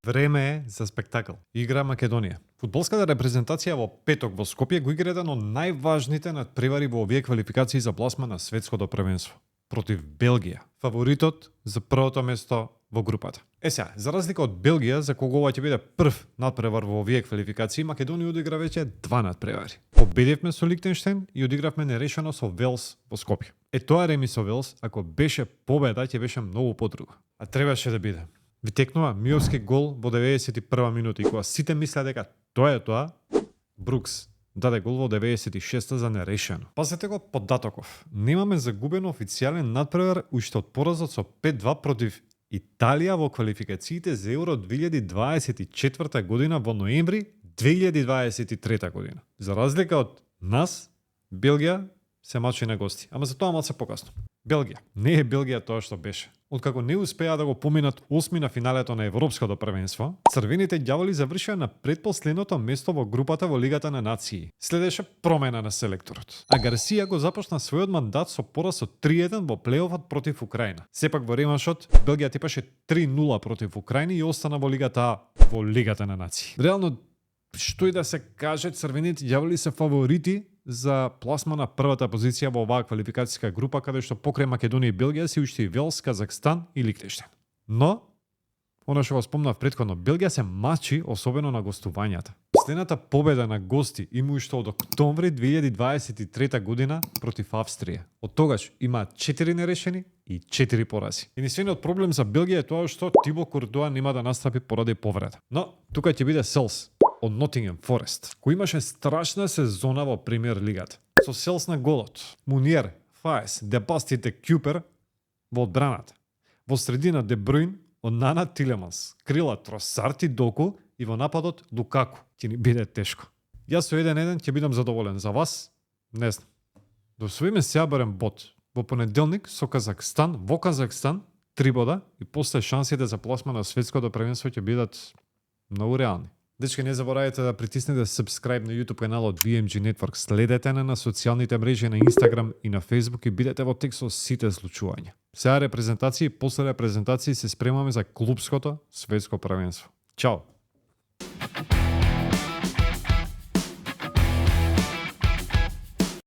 Време е за спектакл. Игра Македонија. Фудбалската репрезентација во петок во Скопје го игра еден од најважните надпревари во овие квалификации за пласман на светското првенство против Белгија, фаворитот за првото место во групата. Сега, за разлика од Белгија, за кого ова ќе биде прв надпревар во овие квалификации, Македонија одигра веќе два надпревари. Победивме со Лихтенштеин и одигравме нерешено со Велс во Скопје. Тоа реми со Велс, ако беше победа, ќе беше многу подруго. А требаше да биде. Ви текнува Миовски гол во 91 минута и кога сите мислеа дека тоа е тоа, Брукс даде гол во 96-та за нерешено. Пазете го податоков. Немаме загубено официјален надпревар уште од поразот со 5-2 против Италија во квалификациите за Евро 2024 година во ноември 2023 година. За разлика од нас, Белгија се мачи на гости, ама за тоа малце покасно. Белгија. Не е Белгија тоа што беше. Откако не успеа да го поминат осми на финалето на Европското првенство, црвените ѓаволи завршија на предпоследното место во групата во Лигата на нации. Следеше промена на селекторот. А Гарсија го започна својот мандат со пораз од 3-1 во плейофот против Украина. Сепак во реманшот Белгија типаше 3-0 против Украина и остана во Лигата на нации. Реално, што и да се каже, црвените ѓаволи се фаворити за пласма на првата позиција во оваа квалификацијска група, каде што покрај Македонија и Белгија се уште и Велс, Казахстан и Лихтенштеин. Но, она што го спомнав претходно, Белгија се мачи особено на гостувањата. Следната победа на гости има уште од октомври 2023 година против Австрија. Од тогаш има 4 нерешени и 4 порази. Единствениот проблем за Белгија е тоа што Тибо Куртуа нема да настапи поради повреда. Но, тука ќе биде Селс од Нотингем Форест, кој имаше страшна сезона во Премиер лигата. Со Селс на голот, Муниер, Фаес, Депастите, Кјупер во одбраната. Во средина Де Брујн, Онана, Тилеманс, крила Тросарти, Доку и во нападот Лукаку. Ќе ни биде тешко. Јас со 1-1 ќе бидам задоволен. За вас, не знам. До својме се барем бот. Во понеделник со Казахстан, во Казахстан, 3 бода и после шансите за пласма на светското првенство ќе бидат многу реални. Дечки, не заборавајте да притиснете subscribe на YouTube каналот BMG Network. Следете на социјалните мрежи на Instagram и на Facebook и бидете во тек со сите случувања. Сега репрезентации, после репрезентации се спремаме за клубското светско првенство. Чао!